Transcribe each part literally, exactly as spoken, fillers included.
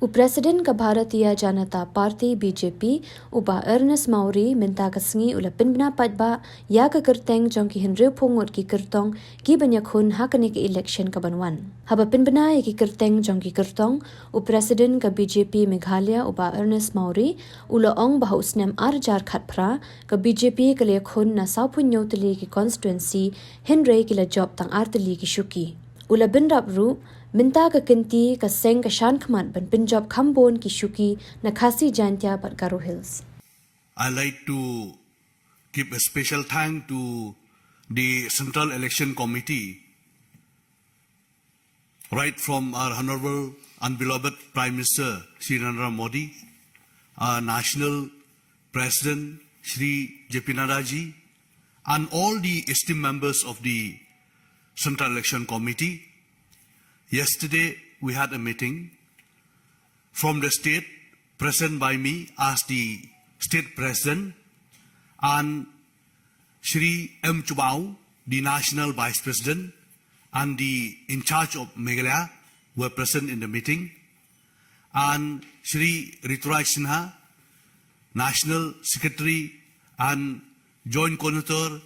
U President ka Bharatiya Janata Party B J P, u Bah Ernest Mawrie, mynta ka sngi u la pynbna paidbah ïa ka kyrteng jong ki hynriewphew ngut ki kyrtong ki ban ïakhun ha kane ka election ka ban wan. Haba pynbna ïa ki kyrteng jong ki kyrtong, u President ka B J P Meghalaya, u Bah Ernest Mawrie, u la ong ba ha u snem ar hajar khatphra, ka B J P ka la ïakhun na sawphew hynñiew tylli ki constituency, hynrei ki la jop tang ar tylli ki shuki. U la bynrap ruh, mynta ka kynti ka seng ka shan khmat ban pynjop kham bun ki shuki na Khasi Jaintia bad Garo Hills. I like to give a special thank to the Central Election Committee, right from our Honorable and beloved Prime Minister Shri Narendra Modi, our National President Shri J P Nadda ji, and all the esteemed members of the Central Election Committee. Yesterday we had a meeting from the state, present by me as the state president, and Shri M Cubau, the national vice president, and the in charge of Meghalaya were present in the meeting, and Shri Rituraj Sinha, national secretary and joint coordinator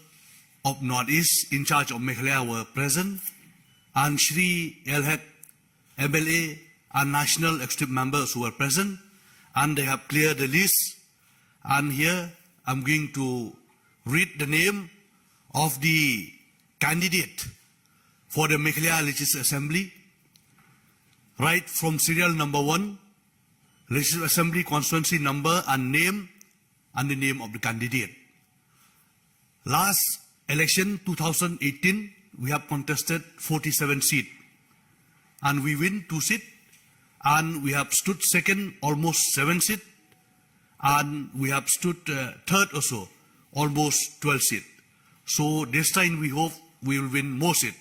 of Northeast in charge of Meghalaya were present, and Shri L Hek M L A and national executive members who were present, and they have cleared the list. And here I'm going to read the name of the candidate for the Meghalaya Legislative Assembly, right from serial number one, Legislative Assembly constituency number and name, and the name of the candidate. Last election, two thousand eighteen, we have contested forty-seven seat, and we win two seat, and we have stood second almost seven seat, and we have stood uh, third also, almost twelve seat. So this time we hope we will win more seat.